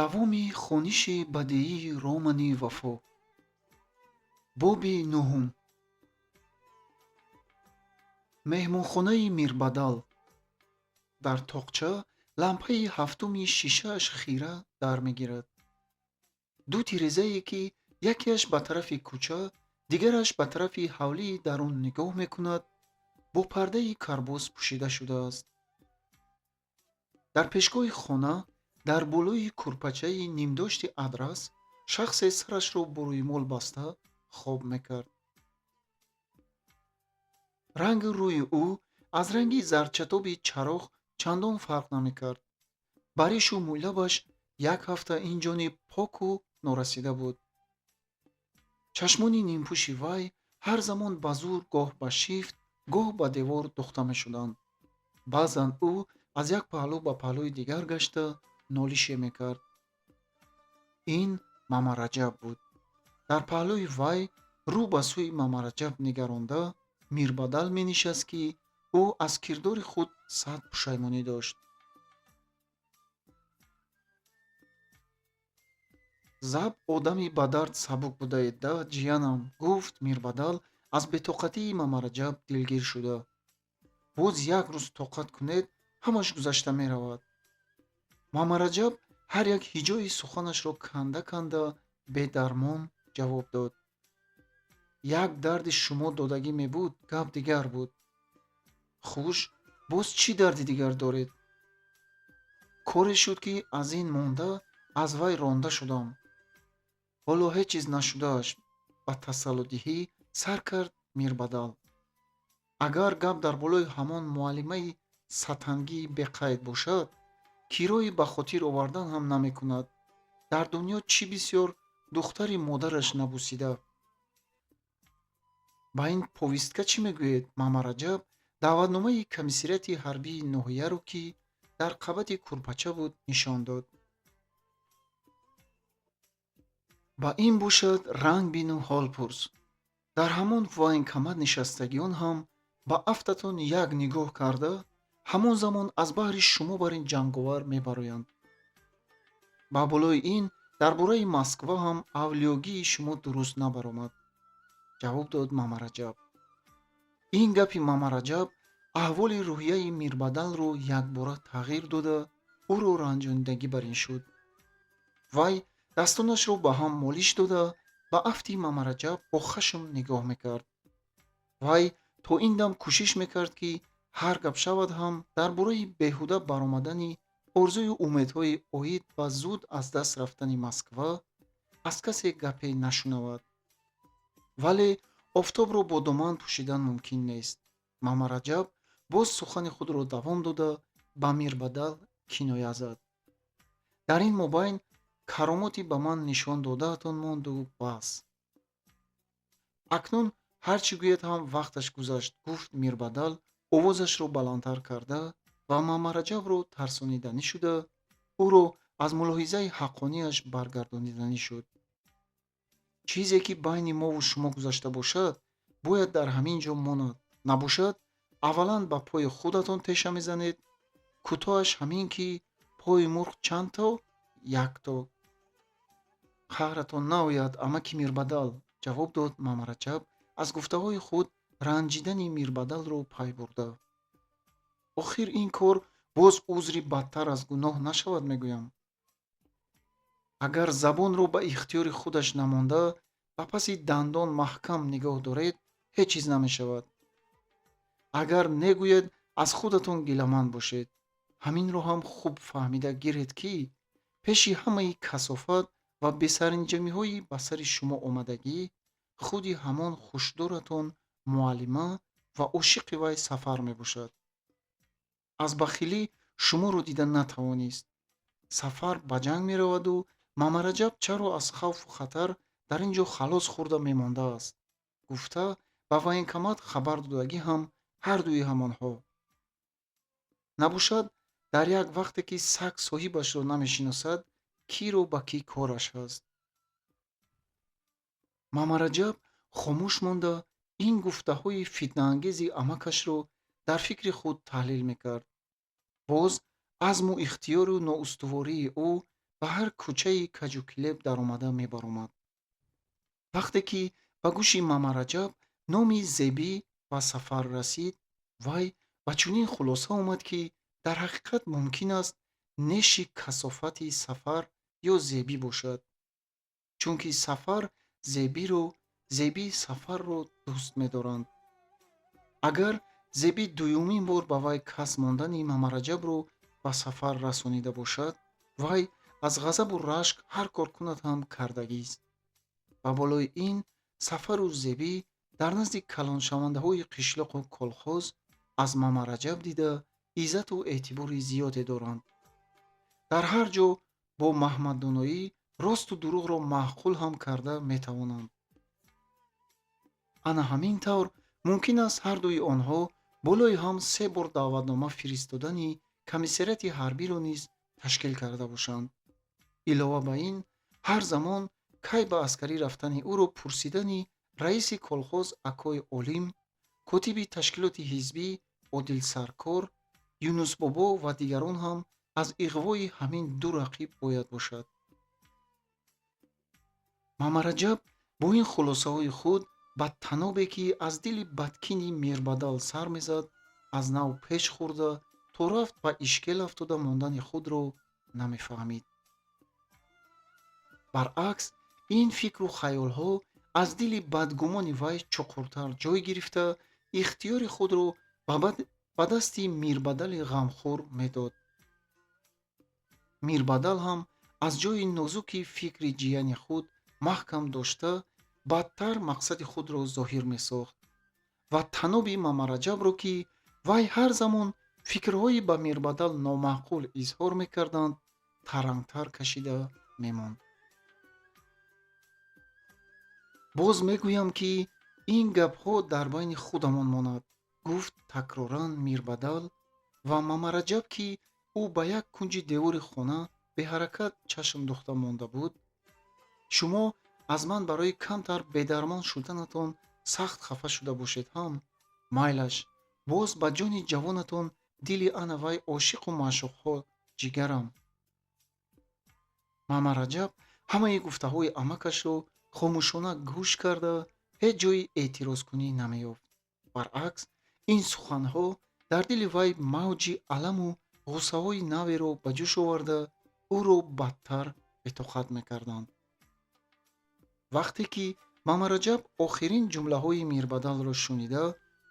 Давоми хониши бадеии романи Вафо. Боби нуҳум. Меҳмонхонаи Мирбадал. Дар тоқча лампаи ҳафтуми шишааш хира дар мегирад. Ду тирезае, ки якеаш ба тарафи кӯча, дигараш ба тарафи ҳавлии дарун нигоҳ мекунад, бо пардаи карбос пӯшида шудааст. Дар пешгоҳи хона, дар болои кӯрпачаи нимдошти адрас, шахсе сарашро бо рӯймол баста хоб мекард. Рангу рӯи ӯ аз ранги зардчатоби чароғ чандон фарқ намекард. Ба ришу мӯйлабаш як ҳафта инҷониб поку норасида буд. Чашмони нимпӯши вай ҳар замон ба зӯр гоҳ ба шифт, гоҳ ба девор духта мешуданд. Баъзан ӯ аз як паҳлӯ ба паҳлӯи дигар гашта, нолише мекард. Ин Мамараҷаб буд. Дар паҳлӯи вай, рӯ ба сӯи Мамараҷаб нигаронда, Мирбадал менишаст, ки ӯ аз кирдори худ сад пушаймонӣ дошт. Заб одами ба дард сабук будаед да, ҷиянам, гуфт Мирбадал аз бетоқатии Мамараҷаб дилгир шуда. Боз як рӯз тоқат кунед, ҳамаш гузашта меравад. Мамараҷаб ҳар як ҳиҷои суханашро канда канда бедармон ҷавоб дод. Як дарди шумо додагӣ мебуд, гап дигар буд. Хуш, боз чӣ дарди дигар доред? Коре шуд, ки аз ин монда аз вай ронда шудам. Ҳоло ҳеҷ чиз нашудааш, ба тасаллудиҳӣ сар кард Мирбадал. Агар гап дар болои ҳамон муаллимаи сатангии беқайд бошад, кирои ба хотир овардан ҳам намекунад. Дар дунё чӣ бисёр духтари модараш набусида. Ба ин повестка чӣ мегӯед? Мамараҷаб даъватномаи комиссариати ҳарбии ноҳияро, ки дар қабати кӯрпача буд, нишон дод. Ба ин бошад ранг бину ҳол пурс. Дар ҳамон военкомат нишастагиён ҳам ба афтатон як нигоҳ карда, ҳамон замон аз баҳри шумо бар ин ҷанговар мебароянд. Ба болои ин дар бораи Москва ҳам авлиёгии шумо дуруст набаромад, ҷавоб дод Мамараҷаб. Ин гапи Мамараҷаб аҳволи рӯҳияи Мирбадалро якбора тағйир дода, ӯро ранҷонидагӣ бар ин шуд. Вай дастонашро ба ҳам молиш дода, ба афти Мамараҷаб бо хашм нигоҳ мекард. Вай то ин дам кӯшиш мекард, ки ҳар гап шавад ҳам дар бораи беҳуда баромадани орзую умедҳои оид ба зуд аз даст рафтани Москва аз касе гапе нашунавад. Вале офтобро бо доман пӯшидан мумкин нест. Мамараҷаб боз сухани худро давом дода, ба Мирбадал киноя зад. Дар ин мобайн каромоти ба ман нишон додаатон монду бас. Акнун ҳар чӣ гӯед ҳам вақташ гузашт, гуфт Мирбадал овозашро баландтар карда ва Мамараҷабро тарсониданӣ шуда, ӯро аз мулоҳизаи ҳаққонияш баргардониданӣ шуд. Чизе ки байни мову шумо гузашта бошад, бояд дар ҳамин ҷо монад. Набошад, аввалан ба пои худатон теша мезанед. Кӯтоҳаш ҳамин ки пои мурғ чанд то? Як то. Қаҳратон наояд, амаки Мирбадал, ҷавоб дод Мамараҷаб аз гуфтаҳои худ ранҷидани Мирбадалро пай бурда. Охир ин кор боз узри бадтар аз гуноҳ нашавад, мегӯям. Агар забонро ба ихтиёри худаш намонда, ба паси дандон маҳкам нигоҳ доред, ҳеҷ чиз намешавад. Агар негӯед, аз худатон гиламанд бошед. Ҳаминро ҳам хуб фаҳмида гиред, ки пеши ҳамаи касофат ва бесаринҷамиҳои ба сари шумо омадагӣ худи ҳамон хушдоратон муаллима ва ошиқи вай Сафар мебошад. Аз бахилӣ шуморо дида натавонист. Сафар ба ҷанг мераваду Мамараҷаб чаро аз хавфу хатар дар ин ҷо халос хӯрда мемондааст, гуфта ба военкомат хабар додагӣ ҳам ҳардуи ҳамонҳо. Набошад, дар як вақте ки саг соҳибашро намешиносад, киро ба кӣ кораш ҳаст? Мамараҷаб хомӯш монда, ин гуфтаҳои фитнаангези амакашро дар фикри худ таҳлил мекард. Боз азму ихтиёру ноустувории ӯ Ба ҳар кӯчаи каҷу-килеб даромада мебаромад. Вақте ки ба гӯши Мамараҷаб номи Зебӣ ва Сафар расид, вай ба чунин хулоса омад, ки дар ҳақиқат мумкин аст неши касофати Сафар ё Зебӣ бошад, чунки Сафар Зебиро, Зебӣ Сафарро дӯст медоранд. Агар Зебӣ дуюмин бор ба вай кас мондани Мамараҷабро ба Сафар расонида бошад, вай аз ғазабу рашк ҳар кор кунад ҳам кардагист. Ба болои ин, Сафару Зебӣ дар назди калоншавандаҳои қишлоқу колхоз аз Мамараҷаб дида иззату эътибори зиёде доранд. Дар ҳар ҷо бо Маҳмаддоноӣ росту дурӯғро маъқул ҳам карда метавонанд. Ана ҳамин тавр мумкин аст ҳардуи онҳо болои ҳам се бор даъватнома фиристодани комиссариати ҳарбиро низ ташкил карда бошанд. Илова ба ин, ҳар замон кай ба аскарӣ рафтани ӯро пурсидани раиси колхоз акои Олим, котиби ташкилоти ҳизбӣ Одилсаркор, Юнусбобо ва дигарон ҳам аз иғвои ҳамин ду рақиб бояд бошад. Мамараҷаб бо ин хулосаҳои худ ба танобе, ки аз дили бадкини Мирбадал сар мезад, аз нав печ хӯрда, то рафт ба ишкел афтода мондани худро намефаҳмид. Баръакс, ин фикру хаёлҳо аз дили бадгумони вай чуқуртар ҷой гирифта, ихтиёри худро ба дасти Мирбадали ғамхӯр медод. Мирбадал ҳам аз ҷои нозуки фикри ҷияни худ маҳкам дошта, бадтар мақсади худро зоҳир месохт ва таноби Мамараҷабро, ки вай ҳар замон фикрҳои ба Мирбадал номаъқул изҳор мекарданд, тарангтар кашида мемонд. Боз мегӯям, ки ин гапҳо дар байни худамон монад, гуфт такроран Мирбадал ва Мамараҷаб, ки ӯ ба як кунҷи девори хона беҳаракат чашм духта монда буд. Шумо аз ман барои камтар бедармон шуданатон сахт хафа шуда бошед ҳам, майлаш, боз ба ҷони ҷавонатон дили ана вай ошиқу маъшуқҳо, ҷигарам. Мамараҷаб ҳамаи гуфтаҳои амакашро хомӯшона гӯш карда, ҳеҷ ҷои эътирозкунӣ намеёфт. Баръакс, ин суханҳо дар дили вай мавҷи аламу ғуссаҳои наверо ба ҷӯш оварда, ӯро бадтар бетоқат мекарданд. Вақте ки Мамараҷаб охирин ҷумлаҳои Мирбадалро шунида,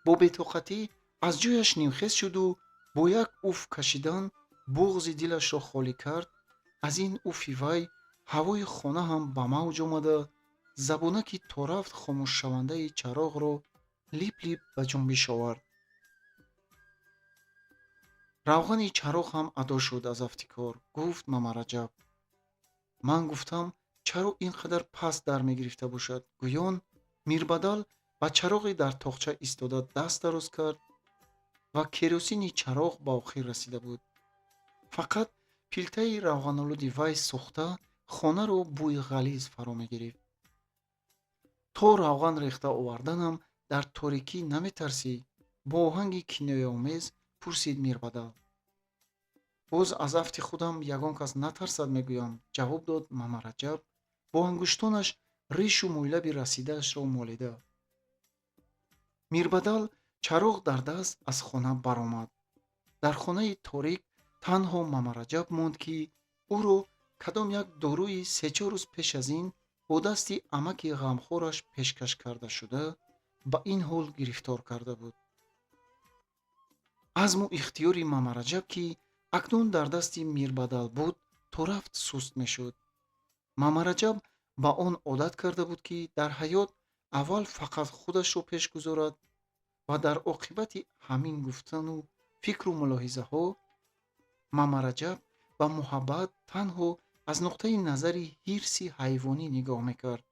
бо бетоқатӣ аз ҷояш нимхез шуду бо як уф кашидан буғзи дилашро холӣ кард, аз ин уфи вай ҳавои хона ҳам ба мавҷ омада, забонаки то рафт хомӯшшавандаи чароғро лип-лип ба ҷунбиш овард. Равғани чароғ ҳам адо шуд аз афти кор, гуфт Мамараҷаб. Ман гуфтам, чаро ин қадар паст дар мегирифта бошад? Гӯён Мирбадал ба чароғи дар тоқча истода даст дароз кард ва керосини чароғ ба охир расида буд. Фақат пилтаи равғанулуди вай сӯхта, хонаро бӯи ғализ фаро мегирифт. То равған рехта оварданам дар торикӣ наметарсӣ? Бо оҳанги кинояомез пурсид Мирбадал. Боз аз афти худам ягон кас натарсад, мегӯям, ҷавоб дод Мамараҷаб бо ангуштонаш ришу мӯйлаби расидаашро молида. Мирбадал чароғ дар даст аз хона баромад. Дар хонаи торик танҳо Мамараҷаб монд, ки ӯро кадом як доруи се-чор рӯз пеш аз ин бо дасти амаки ғамхораш пешкаш карда шуда, ба ин ҳол гирифтор карда буд. Азму ихтиёри Мамараҷаб, ки акнун дар дасти Мирбадал буд, то рафт суст мешуд. Мамараҷаб ба он одат карда буд, ки дар ҳаёт аввал фақат худашро пеш гузорад ва дар оқибати ҳамин гуфтану фикру мулоҳизаҳо Мамараҷаб ба муҳаббат танҳо аз нуқтаи назари ҳирси ҳайвонӣ нигоҳ мекард.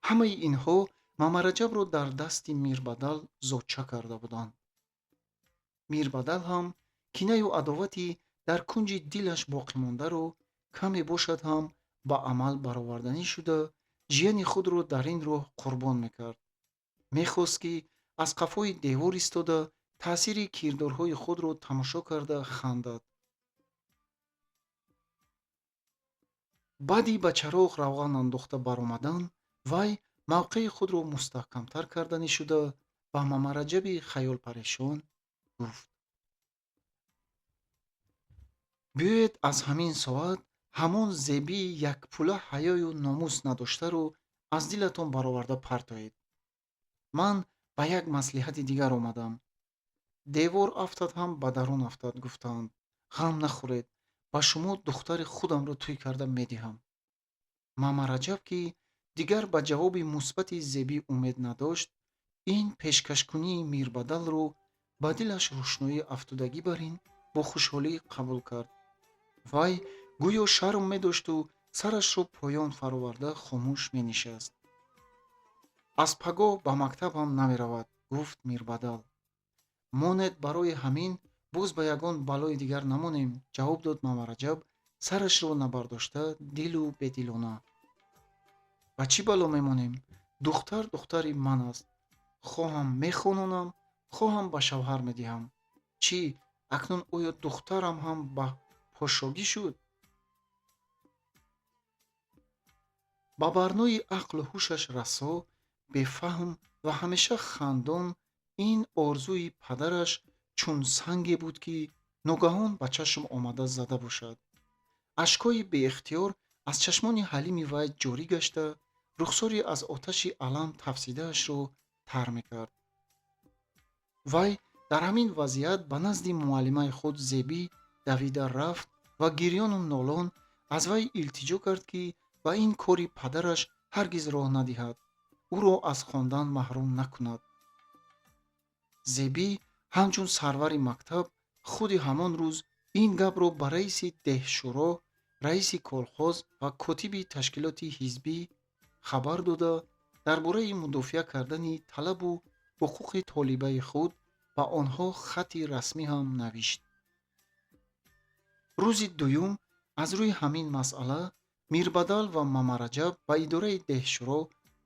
Ҳамаи инҳо Мамараҷабро дар дасти Мирбадал зоча карда буданд. Мирбадал ҳам кинаю адовати дар кунҷи дилаш боқимондаро каме бошад ҳам ба амал бароварданӣ шуда, ҷияни худро дар ин роҳ қурбон мекард. Мехост, ки аз қафои девор истода, таъсири кирдорҳои худро тамошо карда хандад. Баъди ба чароғ равған андохта баромадан, вай мавқеи худро мустаҳкамтар карданӣ шуда, ба Мамараҷаби хаёлпарешон гуфт: «Биёед, аз ҳамин соат ҳамон Зебии якпула ҳаёю номус надоштаро аз дилатон бароварда партоед. Ман ба як маслиҳати дигар омадам. Девор афтад ҳам ба дарун афтад, гуфтаанд. Ғам нахӯред, ба шумо духтари худамро тӯй карда медиҳам». Мамараҷаб, ки дигар ба ҷавоби мусбати Зебӣ умед надошт, ин пешкашкунии Мирбадалро ба дилаш рӯшноӣ афтодагӣ бар ин бо хушҳолӣ қабул кард. Вай гӯё шарм медошту сарашро поён фароварда хомӯш менишаст. «Аз пагоҳ ба мактаб ҳам намеравад», гуфт Мирбадал. «Монед, барои ҳамин боз ба ягон балои дигар намонем», ҷавоб дод Мамараҷаб, сарашро набардошта, дилу бедилона. «Ба чӣ бало мемонем? Духтар духтари ман аст. Хоҳам мехононам, хоҳам ба шавҳар медиҳам. Чӣ, акнун оё духтарам ҳам ба пошшогӣ шуд?» Ба барнои ақлу ҳушаш расо, бефаҳм ва ҳамеша хандон, ин орзуи падараш чун санге буд, ки ногаҳон ба чашм омада зада бошад. Ашкҳои беихтиёр аз чашмони ҳалими вай ҷорӣ гашта, рухсори аз оташи алам тафсидаашро тар мекард. Вай дар ҳамин вазъият ба назди муаллимаи худ Зебӣ давида рафт ва гирёну нолон аз вай илтиҷо кард, ки ба ин кори падараш ҳаргиз роҳ надиҳад, ӯро аз хондан маҳрум накунад. Зебӣ ҳамчун сарвари мактаб худи ҳамон рӯз ин гапро ба раиси деҳшӯро, раиси колхоз ва котиби ташкилоти ҳизбӣ хабар дода, дар бораи мудофиа кардани талабу ҳуқуқи толибаи худ ба онҳо хати расмӣ ҳам навишт. Рӯзи дуюм аз рӯи ҳамин масъала Мирбадал ва Мамараҷаб ба идораи деҳшӯро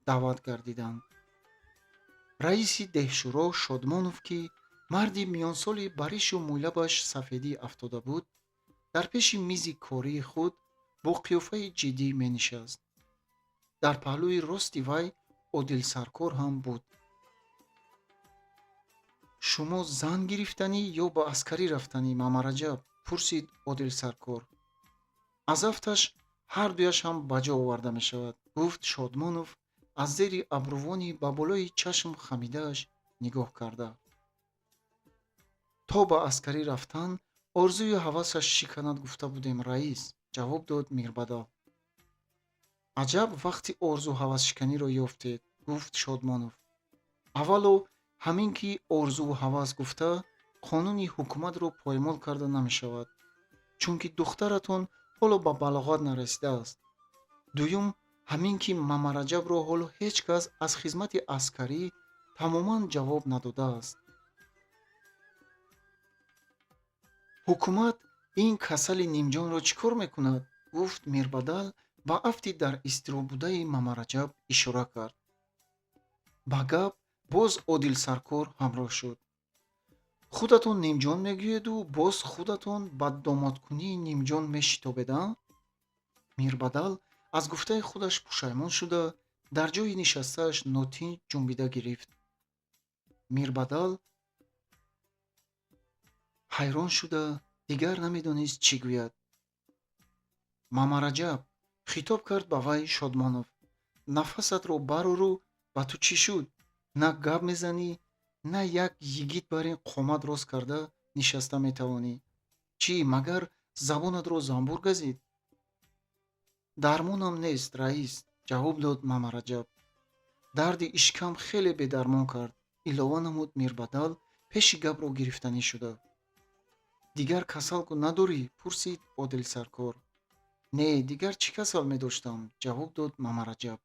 даъват гардиданд. Раиси деҳшӯро Шодмонов, ки марди миёнсоли ба ришу мӯйлабаш сафедӣ афтода буд, дар пеши мизи кории худ бо қиёфаи ҷиддӣ менишаст. Дар паҳлӯи рости вай Одилсаркор ҳам буд. «Шумо зан гирифтанӣ ё ба аскарӣ рафтанӣ, Мамараҷаб?» пурсид Одилсаркор. «Аз афташ ҳар дуяш ҳам ба ҷо оварда мешавад», гуфт Шодмонов, аз зери абрувони ба болои чашм хамидааш нигоҳ карда. «То ба аскарӣ рафтан орзую ҳавасаш шиканад гуфта будем, раис», ҷавоб дод Мирбадал. «Аҷаб вақти орзу ҳавасшиканиро ёфтед», гуфт Шодмонов. «Аввало ҳамин ки орзуву ҳавас гуфта қонуни ҳукуматро поймол карда намешавад, чунки духтаратон ҳоло ба балоғат нарасидааст. Дуюм ҳамин ки Мамараҷабро ҳоло ҳеҷ кас аз хизмати аскарӣ тамоман ҷавоб надодааст. Ҳукумат ин касали нимҷонро чӣ кор мекунад?» гуфт Мирбадал, ба афти дар изтироб будаи Мамараҷаб ишора кард. Ба гап боз Одилсаркор ҳамроҳ шуд. «Худатон нимҷон мегӯеду боз худатон ба домодкунии нимҷон мешитобед, а?» Мирбадал аз гуфтаи худаш пушаймон шуда, дар ҷои нишастааш нотинҷ ҷунбида гирифт. Мирбадал ҳайрон шуда, дигар намедонист чӣ гӯяд. «Мамараҷаб», хитоб кард ба вай Шодмонов, «нафасатро барору ба ту чӣ шуд? На гап мезанӣ, на як йигит бар ин қомат рост карда нишаста метавонӣ. Чӣ, магар забонатро занбур газид?» «Дармонам нест, раис», ҷавоб дод Мамараҷаб. «Дарди ишкам хеле бедармон кард», илова намуд Мирбадал, пеши гапро гирифтанӣ шуда. «Дигар касалку надорӣ?» пурсид Одилсаркор. «Не, дигар чӣ касал медоштам?» ҷавоб дод Мамараҷаб.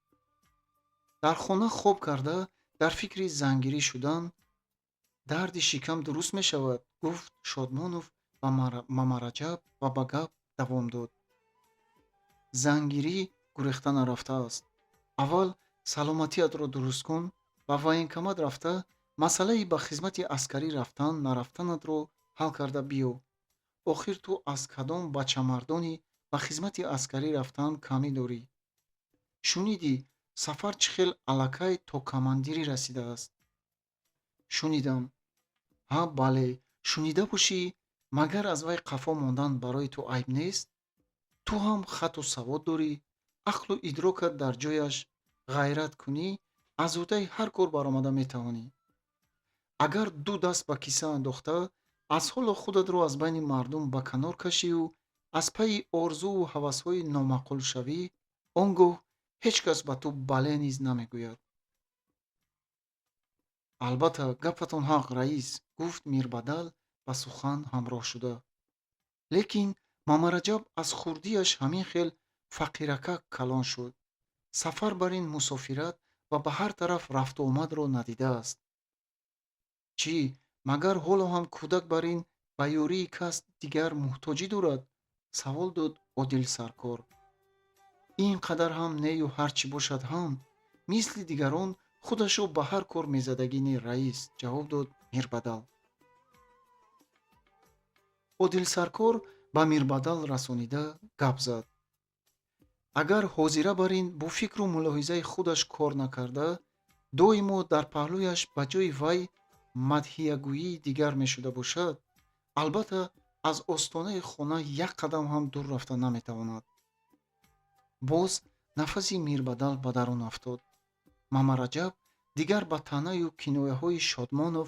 Дар хона хоб карда, дар фикри зангирӣ шудан дарди шикам дуруст мешавад, гуфт Шодмонов ба Мамараҷаб ва ба гап давом дод. «Зангирӣ гурехта нарафтааст. Аввал саломатиатро дуруст кун, ба военкомат рафта масъалаи ба хизмати аскарӣ рафтан нарафтанатро ҳал карда биё. Охир ту аз кадом бачамардони Ба хизмати аскарӣ рафтан камӣ дорӣ. Шунидӣ, Сафар чӣ хел аллакай то командирӣ расидааст? Шунидам. Ҳа, бале, шунида бошӣ, магар аз вай қафо мондан барои ту айб нест? Ту ҳам хату савод дорӣ, ақлу идрокат дар ҷояш, ғайрат кунӣ, аз уҳдаи ҳар кор баромада метавонӣ. Агар ду даст ба киса андохта, аз ҳоло худатро аз байни мардум ба канор кашию аз пайи орзуву ҳавасҳои номаъқул шавӣ, он гоҳ ҳеҷ кас ба ту бале низ намегӯяд. Албатта, гапатон ҳақ, раис, гуфт Мирбадал ба сухан ҳамроҳ шуда. Лекин Мамараҷаб аз хурдиаш ҳамин хел фақиракак калон шуд. Сафар бар ин мусофират ва ба ҳар тараф рафту омадро надидааст. Чӣ, магар ҳоло ҳам кӯдак бар ин ба ёрии кас дигар муҳтоҷӣ дорад? Савол дод Одил саркор. Ин қадар ҳам нею ҳар чӣ бошад ҳам, мисли дигарон худашро ба ҳар кор мезадагӣ не, раис, ҷавоб дод Мирбадал. Одил саркор ба Мирбадал расонида гап зад. Агар ҳозира бар ин бо фикру мулоҳизаи худаш кор накарда, доимо дар паҳлӯяш ба ҷои вай мадҳиягӯии дигар мешуда бошад, албатта, аз остонаи хона як қадам ҳам дур рафта наметавонад. Боз нафаси Мирбадал ба дарун афтод. Мамараҷаб дигар ба таънаю кинояҳои Шодмонов,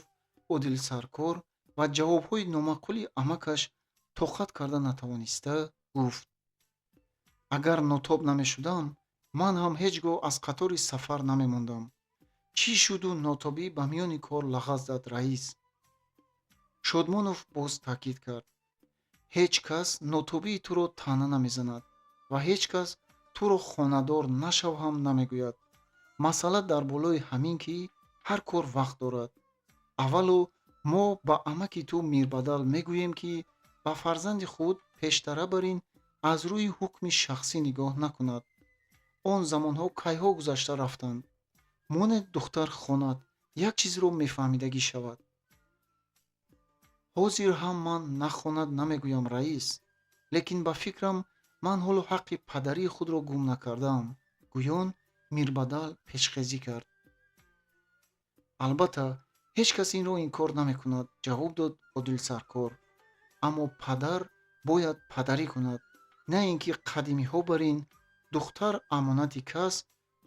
Одилсаркор ва ҷавобҳои номаъқули амакаш тоқат карда натавониста гуфт: агар нотоб намешудам, ман ҳам ҳеҷ гоҳ аз қатори Сафар намемондам. Чӣ шуду нотобӣ ба миёни кор лағаз зад, раис? Шодмонов боз таъкид кард: ҳеҷ кас нотобии туро таъна намезанад ва ҳеҷ кас туро хонадор нашав ҳам намегӯяд. Масъала дар болои ҳамин, ки ҳар кор вақт дорад. Аввало мо ба амаки ту Мирбадал мегӯем, ки ба фарзанди худ пештара бар ин аз рӯи ҳукми шахсӣ нигоҳ накунад. Он замонҳо кайҳо гузашта рафтанд. Монед духтар хонад, як чизро мефаҳмидагӣ шавад. Ҳозир ҳам ман нахонад намегӯям, раис, лекин ба фикрам, ман ҳоло ҳаққи падарии худро гум накардаам, гӯён Мирбадал пешхезӣ кард. Албатта, ҳеҷ кас инро инкор намекунад, ҷавоб дод Одилсаркор. Аммо падар бояд падарӣ кунад, на ин ки қадимиҳо бар ин духтар амонати кас,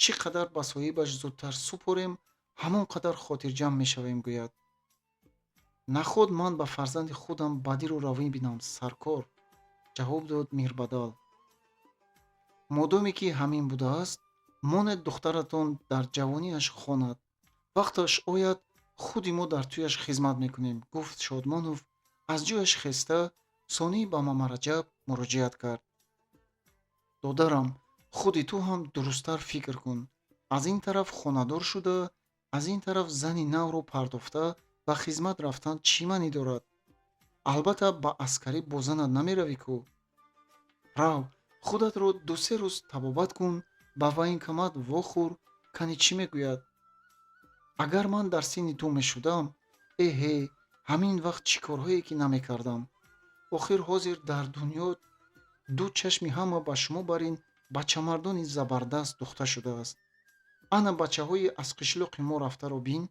чӣ қадар ба соҳибаш зудтар супорем, ҳамон қадар хотирҷамъ мешавем, гӯяд. Наход ман ба фарзанди худам бадиро равӣ бинам, саркор, ҷавоб дод Мирбадал. Модоме ки ҳамин будааст, монед духтаратон дар ҷавониаш хонад, вақташ ояд, худи мо дар тӯяш хизмат мекунем, гуфт Шодмонов, аз ҷояш хеста, сонӣ ба Мамараҷаб муроҷиат кард. Додарам, худи ту ҳам дурусттар фикр кун. Аз ин тараф хонадор шуда, аз ин тараф зани навро пардохта ба хизмат рафтан чӣ маънӣ дорад? Албатта, ба аскарӣ бо занат намеравӣ ку. Рав, худатро ду-се рӯз табобат кун, ба военкомат вохӯр, кани чӣ мегӯяд? Агар ман дар синни ту мешудам, эҳе, ҳамин вақт чӣ корҳое ки намекардам. Охир ҳозир дар дунё ду чашми ҳама ба шумо бар ин бачамардони забардаст духта шудааст. Ана бачаҳои аз қишлоқи мо рафтаро бин.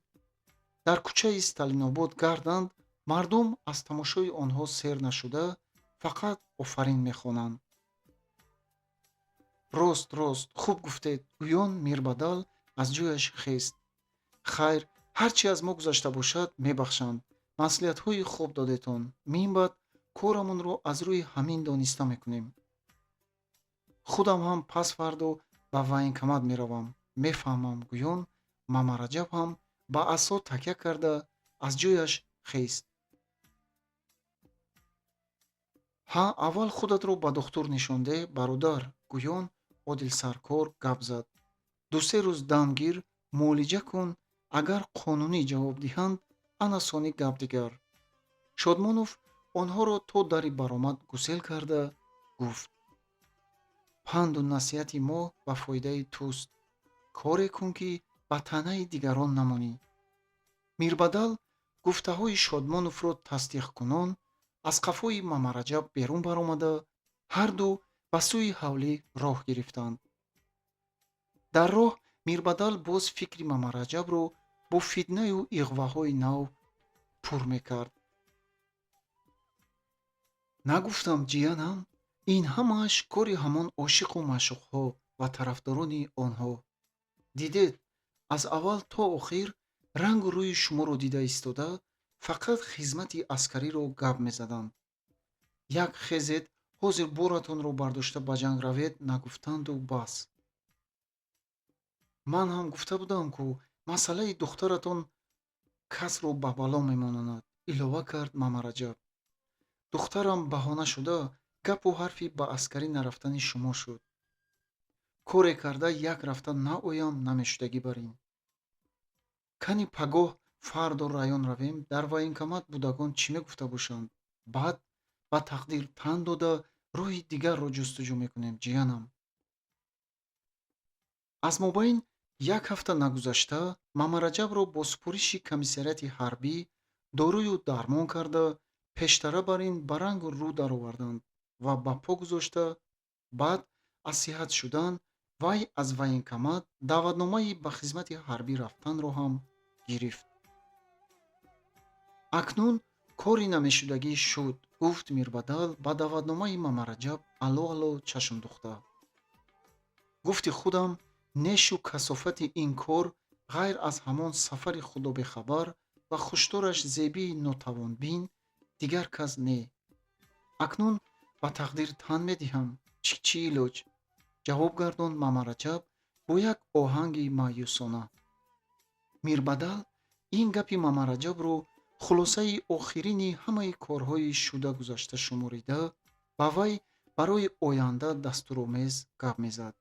Дар кӯчаи Сталинобод гарданд, мардум аз тамошои онҳо сер нашуда, фақат офарин мехонанд. Рост, рост, хуб гуфтед, гӯён Мирбадал аз ҷояш хест. Хайр, ҳар чӣ аз мо гузашта бошад, мебахшанд. Маслиҳатҳои хуб додетон. Минбаъд корамонро аз рӯи ҳамин дониста мекунем. Худам ҳам пас фардо ба военкомат меравам, мефаҳмам, гӯён Мамараҷаб ҳам ба асо такя карда аз ҷояш хест. Ҳа, аввал худатро ба духтур нишон деҳ, бародар, гӯён Одилсаркор гап зад. Ду-се рӯз дам гир, муолиҷа кун, агар қонунӣ ҷавоб диҳанд, ана сони гап дигар. Шодмонов онҳоро то дари баромад гусел карда гуфт: панду насиҳати мо ба фоидаи туст. Коре кун, ки ба таънаи дигарон намонӣ. Мирбадал гуфтаҳои Шодмоновро тасдиқкунон аз қафои Мамараҷаб берун баромада, ҳарду Ба сӯи ҳавлӣ роҳ гирифтанд. Дар роҳ Мирбадал боз фикри Мамараҷабро бо фитнаю иғваҳои нав пур мекард. Нагуфтам, ҷиянам, ин ҳамааш кори ҳамон ошиқу маъшуқҳо ва тарафдорони онҳо. Дидед, аз аввал то охир рангу рӯи шуморо дида истода, фақат хизмати аскариро гап мезаданд. Як хезед, ҳозир боратонро бардошта ба ҷанг равед нагуфтанду бас. Ман ҳам гуфта будам, ку масъалаи духтаратон касро ба бало мемонад, илова кард Мамараҷаб. Духтарам баҳона шуда, гапу ҳарфи ба аскарӣ нарафтани шумо шуд. Коре карда як рафта наоям намешудагӣ бар ин. Кани пагоҳ фардо район равем, дар военкомат будагон чӣ мегуфта бошанд? Баъд ба тақдир тан дода, роҳи дигарро ҷустуҷӯ мекунем, ҷиянам. Аз мобайн як ҳафта нагузашта, Мамараҷабро бо супориши комиссариати ҳарбӣ дорую дармон карда, пештара бар ин ба рангу рӯ дароварданд ва ба по гузошта, баъд аз сиҳат шудан вай аз военкомат даъватномаи ба хизмати ҳарбӣ рафтанро ҳам гирифт. Акнун кори намешудагӣ шуд, гуфт Мирбадал ба даъватномаи Мамараҷаб ало ало чашм духта. Гуфти худам, нешу касофати ин кор ғайр аз ҳамон Сафари худобехабар ва хушдораш Зебии нотавонбин дигар кас не. Акнун ба тақдир тан медиҳам, чӣ илоҷ? Ҷавоб гардонд Мамараҷаб бо як оҳанги маъюсона. Мирбадал ин гапи Мамараҷабро хулосаи охирини ҳамаи корҳои шуда гузашта шуморида, ба вай барои оянда дастуромез гап мезад.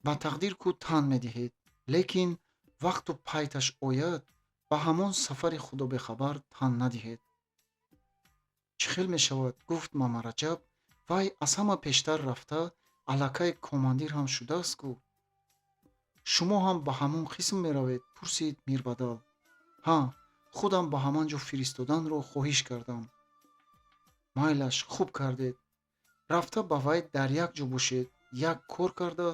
Ба тақдир ку тан медиҳед, лекин вақту пайташ ояд, ба ҳамон Сафари худобехабар тан надиҳед. Чӣ хел мешавад, гуфт Мамараҷаб, вай аз ҳама пештар рафта, аллакай командир ҳам шудааст ку. Шумо ҳам ба ҳамон қисм меравед? Пурсид Мирбадал. Ҳа, худам ба ҳаман ҷо фиристоданро хоҳиш кардам. Майлаш, хуб кардед. Рафта ба вай дар як ҷо бошед, як кор карда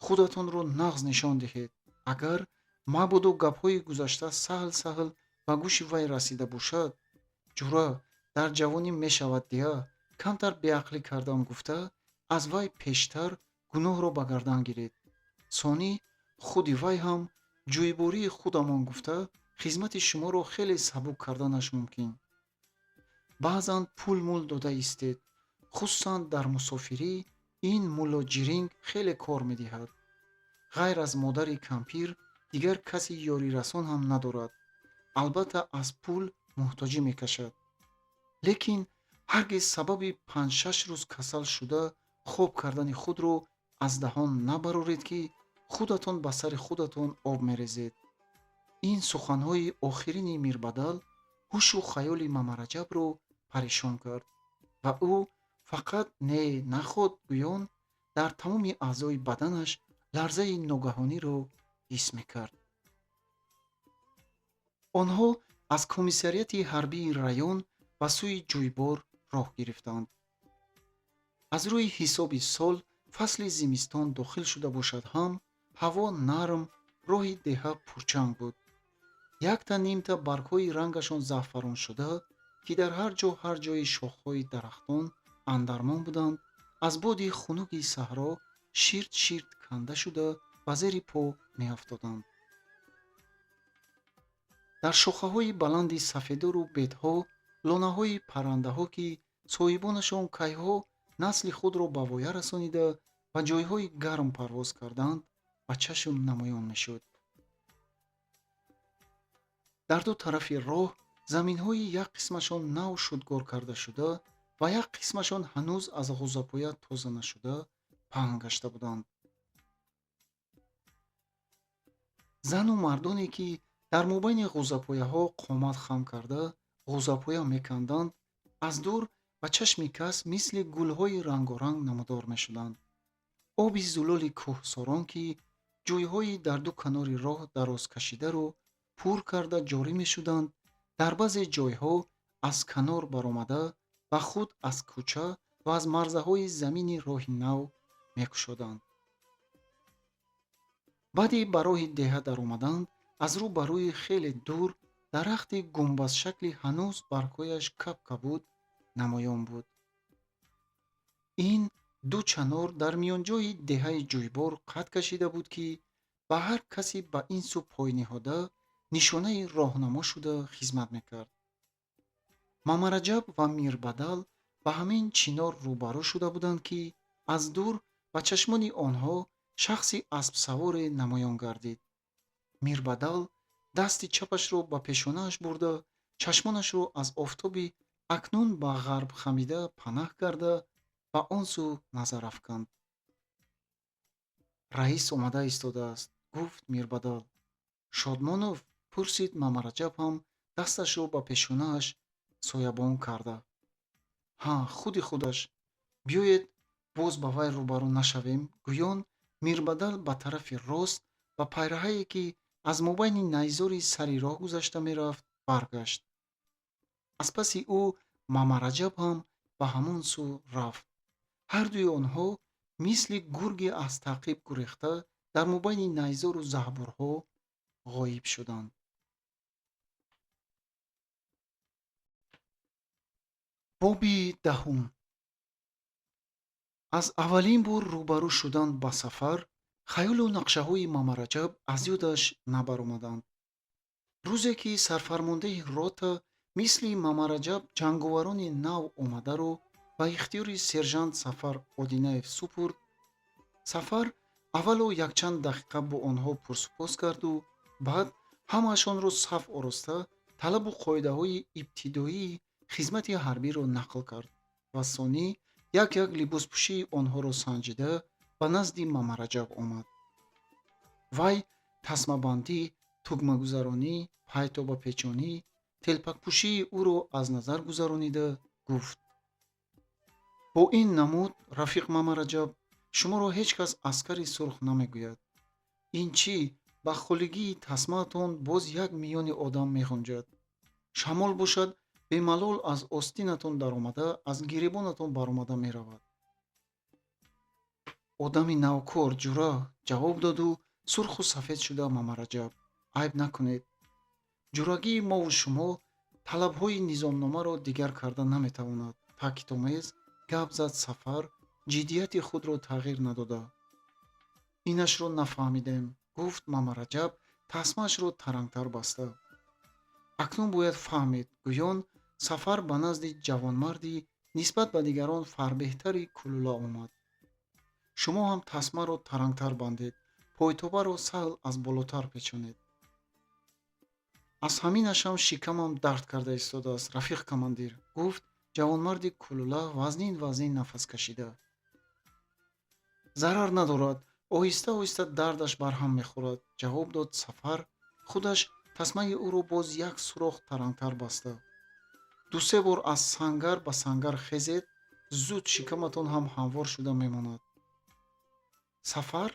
худатонро нағз нишон диҳед. Агар мабодо гапҳои гузашта саҳл саҳл ба гӯши вай расида бошад, ҷура, дар ҷавонӣ мешавад дия, камтар беақлӣ кардам гуфта, аз вай пештар гуноҳро ба гардан гиред. Сонӣ худи вай ҳам ҷӯйбории худамон гуфта, хизмати шуморо хеле сабук карданаш мумкин. Баъзан пул-мул дода истед, хусусан дар мусофирӣ ин мулло ҷиринг хеле кор медиҳад. Ғайр аз модари кампир дигар каси ёрирасон ҳам надорад. Албатта, аз пул муҳтоҷӣ мекашад. Лекин ҳаргиз сабаби 5-6 рӯз касал шуда хоб кардани худро аз даҳон набароред, ки худатон ба сари худатон об мерезед. Ин суханҳои охирини Мирбадал ҳушу хаёли Мамараҷабро парешон кард ва ӯ фақат не наход гӯён дар тамоми аъзои баданаш ларзаи ногаҳониро ҳис мекард. Онҳо аз комиссариати ҳарбии район ба сӯи ҷӯйбор роҳ гирифтанд. Аз рӯи ҳисоби сол фасли зимистон дохил шуда бошад ҳам, ҳаво нарм, роҳи деҳа пурчанг буд. Якта нимта баргҳои рангашон заъфарон шуда, ки дар ҳар ҷо ҳар ҷои шохҳои дарахтон андармон буданд, аз боди хунуки саҳро ширт ширт канда шуда ба зери по меафтоданд. Дар шохаҳои баланди сафедору бедҳо лонаҳои паррандаҳо, ки соҳибонашон кайҳо насли худро ба воя расонида, ба ҷойҳои гарм парвоз карданд, ба чашм намоён мешуд. Дар ду тарафи роҳ заминҳои як қисмашон нав шудгор карда шуда ва як қисмашон ҳанӯз аз ғӯзапоя тоза нашуда паҳн гашта буданд. Зану мардоне, ки дар мобайни ғӯзапояҳо қомат хам карда ғӯзапоя меканданд, аз дур ба чашми кас мисли гулҳои рангоранг намудор мешуданд. Оби зулоли кӯҳсорон, ки ҷӯйҳои дар ду канори роҳ дарозкашидаро пур карда ҷорӣ мешуданд, дар баъзе ҷойҳо аз канор баромада ба худ аз кӯча ва аз марзаҳои замини роҳи нав мекушоданд. Баъди ба роҳи деҳа даромаданд, аз рӯ ба рӯи хеле дур дарахти гумбазшакли ҳанӯз баргҳояш кабкабуд намоён буд. Ин ду чанор дар миёнҷои деҳаи Ҷӯйбор қад кашида буд, ки ба ҳар касе ба ин сӯ пой ниҳода нишонаи роҳнамо шуда хизмат мекард. Мамараҷаб ва Мирбадал ба ҳамин чинор рӯбарӯ шуда буданд, ки аз дур ба чашмони онҳо шахси аспсаворе намоён гардид. Мирбадал дасти чапашро ба пешонааш бурда, чашмонашро аз офтоби акнун ба ғарб хамида панаҳ карда ба он сӯ назар афканд. Раис омада истодааст, гуфт Мирбадал. Шодмонов? Пурсид Мамараҷаб ҳам дасташро ба пешонааш соябон карда. Ҳа, худи худаш. Биёед, боз ба вай рӯбарӯ нашавем, гӯён Мирбадал ба тарафи рост ба пайраҳае, ки аз мобайни найзори сари роҳ гузашта мерафт, баргашт. Аз паси ӯ Мамараҷаб ҳам ба ҳамон сӯ рафт. Ҳардуи онҳо мисли гурги аз таъқиб гурехта дар мобайни найзору заҳбурҳо ғоиб шуданд. Боби даҳум. Аз аввалин бор рӯбарӯ шудан ба Сафар хаёлу нақшаҳои Мамараҷаб аз ёдаш набаромаданд. Рӯзе ки сарфармондаи рота мисли Мамараҷаб ҷанговарони нав омадаро ба ихтиёри сержант Сафар Одинаев супурд, Сафар аввало якчанд дақиқа бо онҳо пурсупос карду баъд ҳамаашонро саф ороста талабу қоидаҳои ибтидоии хизмати ҳарбиро нақл кард ва сонӣ як-як либоспӯшии онҳоро санҷида ба назди Мамараҷаб омад. Вай тасмабандӣ, тугмагузаронӣ, пайтобапечонӣ, телпакпӯшии ӯро аз назар гузаронида гуфт: бо ин намуд, рафиқ Мамараҷаб, шуморо ҳеҷ кас аскари сурх намегӯяд. Ин чӣ ба холигии тасмаатон боз як миёни одам меғунҷад. Шамол бошад, бемалол аз остинатон даромада, аз гиребонатон баромада меравад. Одами навкор, ҷура, ҷавоб доду сурху сафед шуда Мамараҷаб. Айб накунед. Ҷурагии мову шумо талабҳои низомномаро дигар карда наметавонад. Таъкидомез гап зад Сафар, ҷиддияти худро тағйир надода. Инашро нафаҳмидем, гуфт Мамараҷаб тасмаашро тарангтар баста. Акнун бояд фаҳмед, гӯён Сафар ба назди ҷавонмарди нисбат ба дигарон фарбеҳтари кулула омад. Шумо ҳам тасмаро тарангтар бандед, пойтобаро саҳл аз болотар печонед. Аз ҳаминашам шикамам дард карда истодааст, рафиқ командир, гуфт ҷавонмарди кулула вазнин вазнин нафас кашида. Зарар надорад, оҳиста оҳиста дардаш барҳам мехӯрад, ҷавоб дод Сафар, худаш тасмаи ӯро боз як сурох тарангтар баста. Ду-се бор аз сангар ба сангар хезед, зуд шикаматон ҳам ҳамвор шуда мемонад. Сафар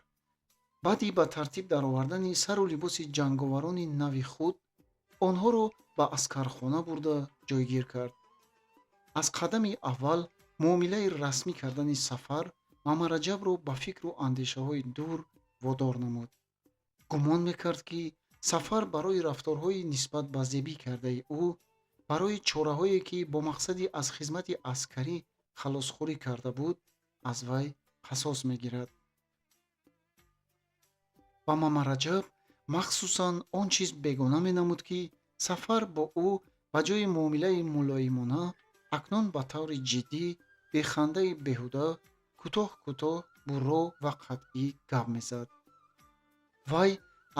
баъди ба тартиб даровардани сару либоси ҷанговарони нави худ онҳоро ба аскархона бурда ҷойгир кард. Аз қадами аввал муомилаи расмӣ кардани Сафар Мамараҷабро ба фикру андешаҳои дур водор намуд. Гумон мекард, ки Сафар барои рафторҳои нисбат ба зебӣ кардаи ӯ, барои чораҳое, ки бо мақсади аз хизмати аскарӣ халосхӯрӣ карда буд, аз вай қасос мегирад. Ба Мамараҷаб махсусан он чиз бегона менамуд, ки Сафар бо ӯ ба ҷои муомилаи мулоимона акнун ба таври ҷиддӣ, бехандаи беҳуда, кӯтоҳ кӯтоҳ, бурро ва қатъӣ гап мезад. Вай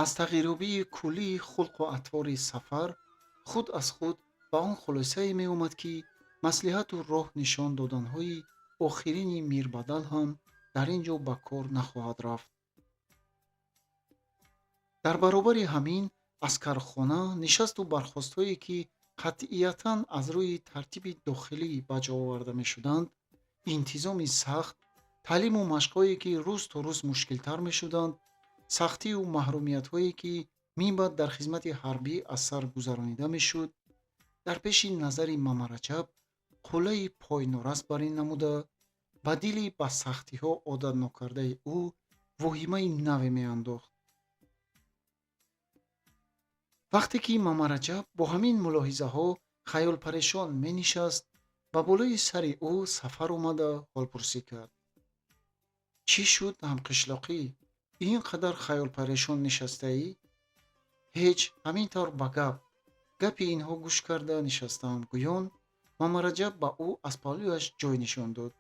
аз тағйирёбии куллии хулқу атвори Сафар худ аз худ ба он хулосае меомад, ки маслиҳату роҳ нишон доданҳои охирини Мирбадал ҳам дар ин ҷо ба кор нахоҳад рафт. Дар баробари ҳамин аскархона нишасту бархостҳое, ки қатъиятан аз рӯи тартиби дохилӣ ба ҷо оварда мешуданд, интизоми сахт, таълиму машқҳое, ки рӯз то рӯз мушкилтар мешуданд, сахтию маҳрумиятҳое, ки минбаъд дар хизмати ҳарбӣ аз сар гузаронида мешуд, дар пеши назари Мамараҷаб қуллаи пойнорас бар ин намуда Ба дили ба сахтиҳо одат нокардаи ӯ воҳимаи наве меандохт. Вақте ки Мамараҷаб бо ҳамин мулоҳизаҳо хаёлпарешон менишаст, ба болои сари ӯ Сафар омада ҳолпурсӣ кард. Чӣ шуд, ҳамқишлоқӣ, ин қадар хаёлпарешон нишастаӣ? Ҳеҷ, ҳамин тавр ба гап. Гапи инҳо гӯш карда нишастаам, гӯён Мамараҷаб ба ӯ аз паҳлӯяш ҷой нишон дод.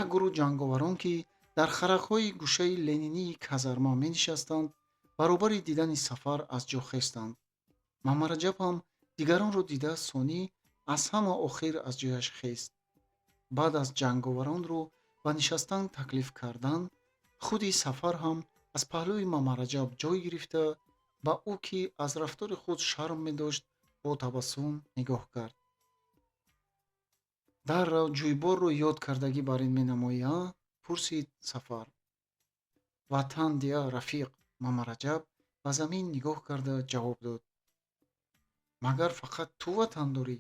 Як гурӯҳ ҷанговарон, ки дар харакҳои гӯшаи ленинии казарма менишастанд, баробари дидани Сафар аз ҷо хестанд. Мамараҷаб ҳам дигаронро дида сонӣ аз ҳама охир аз ҷояш хест. Баъд аз ҷанговаронро ба нишастан таклиф кардан, худи Сафар ҳам аз паҳлӯи Мамараҷаб ҷой гирифта, ба ӯ, ки аз рафтори худ шарм медошт, бо табассум нигоҳ кард. Даррав ҷӯйборро ёд кардагӣ бар ин менамоӣ, а? Пурсид Сафар. Ватан дия, рафиқ, Мамараҷаб ба замин нигоҳ карда ҷавоб дод. Магар фақат ту ватан дорӣ?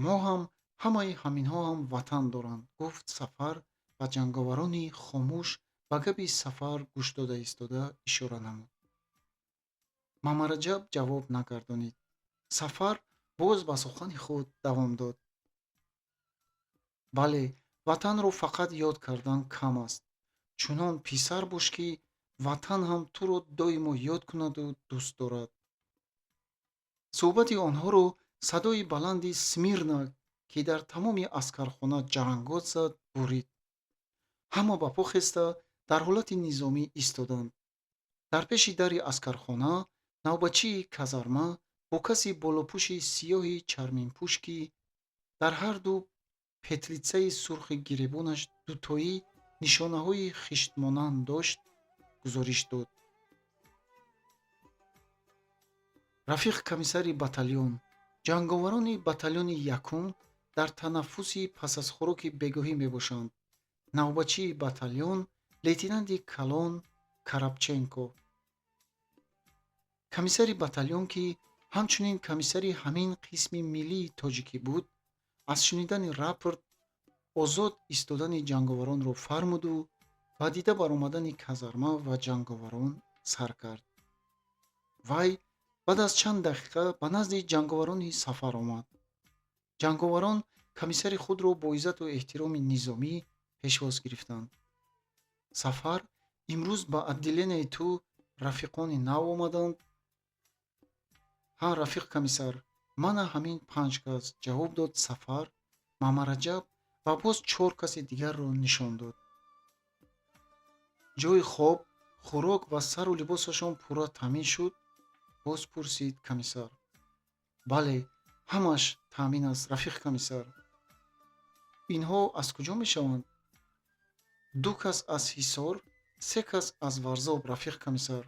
Мо ҳам, ҳамаи ҳаминҳо ҳам ватан доранд, гуфт Сафар ба ҷанговарони хомӯш ба гапи Сафар гӯш дода истода ишора намуд. Мамараҷаб ҷавоб нагардонид. Сафар боз ба сухани худ давом дод. Бале, ватанро фақат ёд кардан кам аст. Чунон писар бош, ки ватан ҳам туро доимо ёд кунаду дӯст дорад. Суҳбати онҳоро садои баланди «Смирно», ки дар тамоми аскархона ҷарангот зад, бурид. Ҳама ба по хеста дар ҳолати низомӣ истоданд. Дар пеши дари аскархона навбатчии казарма бо каси болопӯши сиёҳи чарминпӯш, ки дар ҳарду петлитсаи сурхи гиребонаш дутоӣ нишонаҳои хиштмонанд дошт, гузориш дод. Рафиқ комиссари батальон, ҷанговарони батальони якум дар танаффуси пас аз хӯроки бегоҳӣ мебошанд. Навбатчии батальон лейтенанти калон Карабченко. Комиссари батальон, ки ҳамчунин комиссари ҳамин қисми миллии тоҷикӣ буд, аз шунидани рапорт озод истодани ҷанговаронро фармуду ба дида баромадани казарма ва ҷанговарон сар кард. Вай баъд аз чанд дақиқа ба назди ҷанговарони Сафар омад. Ҷанговарон комиссари худро бо иззату эҳтироми низомӣ пешвоз гирифтанд. Сафар, имрӯз ба отделенияи ту рафиқони нав омаданд? Ҳа, рафиқ комиссар, мана ҳамин панҷ кас, ҷавоб дод Сафар, Мамараҷаб ва боз чор каси дигарро нишон дод. Ҷойи хоб, хӯрок ва сару либосашон пурра таъмин шуд? Боз пурсид комиссар. Бале, ҳамааш таъмин аст, рафиқ комиссар. Инҳо аз куҷо мешаванд? Ду кас аз Ҳисор, се кас аз Варзоб, рафиқ комиссар.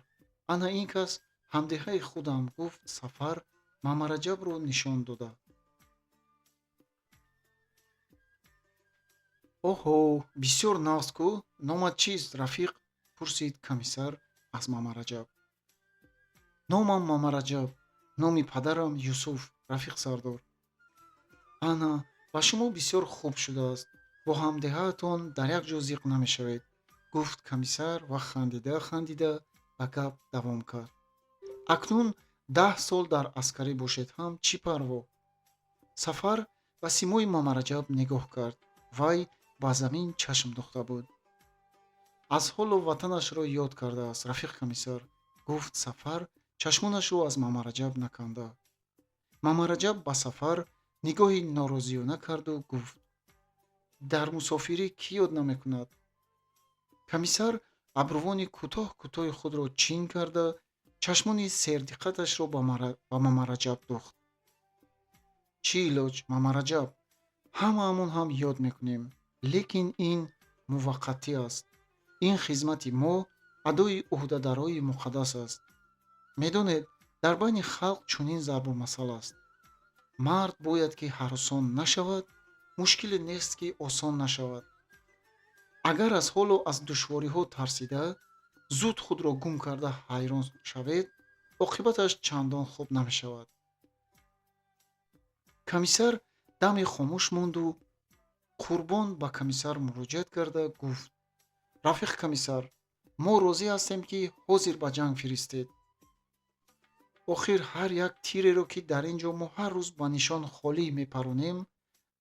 Ана ин кас ҳамдеҳаи худам, гуфт Сафар Мамараҷабро нишон дода. Оҳо, бисёр нағз ку, номат чист, рафиқ? Пурсид комиссар аз Мамараҷаб. Номам Мамараҷаб, номи падарам Юсуф, рафиқ сардор. Ана, ба шумо бисёр хуб шудааст, бо ҳамдеҳаатон дар як ҷо зиқ намешавед, гуфт комиссар ва хандида хандида ба гап давом кард. Акнун 10 сол дар аскарӣ бошед ҳам чӣ парво? Сафар ба симои Мамараҷаб нигоҳ кард. Вай ба замин чашм духта буд. Аз ҳоло ватанашро ёд кардааст, рафиқ комиссар, гуфт Сафар чашмонашро аз Мамараҷаб наканда. Мамараҷаб ба Сафар нигоҳи норозиёна карду гуфт: дар мусофирӣ кӣ ёд намекунад? Комиссар абрувони кӯтоҳ кӯтоҳи худро чин карда, чашмони сердиққаташро ба Мамараҷаб духт. Чӣ илоҷ, Мамараҷаб? Ҳамаамон ҳам ёд мекунем, лекин ин муваққатӣ аст. Ин хизмати мо адои ӯҳдадарои муқаддас аст. Медонед, дар байни халқ чунин зарбулмасал аст: мард бояд ки ҳаросон нашавад, мушкиле нест, ки осон нашавад. Агар аз ҳоло аз душвориҳо тарсида, зуд худро гум карда ҳайрон шавед, оқибаташ чандон хуб намешавад. Комиссар даме хомӯш монду Қурбон ба комиссар муроҷиат карда гуфт: «Рафиқ комиссар, мо розӣ ҳастем, ки ҳозир ба ҷанг фиристед. Охир ҳар як тиреро, ки дар ин ҷо мо ҳар рӯз ба нишон холӣ мепаронем,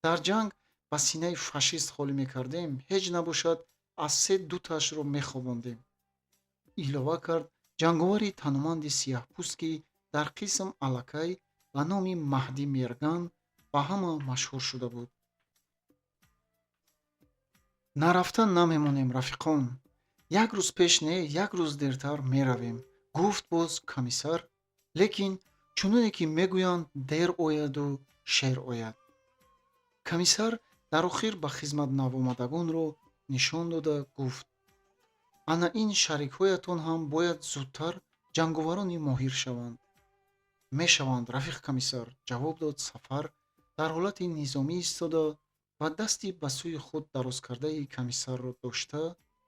дар ҷанг ба синаи фашист холӣ мекардем, ҳеҷ набошад, аз се дутаашро мехобондем», илова кард ҷанговари тануманди сияҳпӯст, ки дар қисм аллакай ба номи Маҳдӣ Мерган ба ҳама машҳур шуда буд. «Нарафта намемонем, рафиқон. Як рӯз пеш не, як рӯз дертар меравем», гуфт боз комиссар. Лекин чуноне ки мегӯянд, дер ояду шер ояд. Комиссар дар охир ба хизмат навомадагонро нишон дода гуфт: «Ана ин шарикҳоятон ҳам бояд зудтар ҷанговарони моҳир шаванд». «Мешаванд, рафиқ комиссар», ҷавоб дод Сафар, дар ҳолати низомӣ истода ва дасти ба сӯи худ дарозкардаи комиссарро дошта,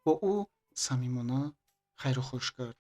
бо ӯ самимона хайрухӯш кард.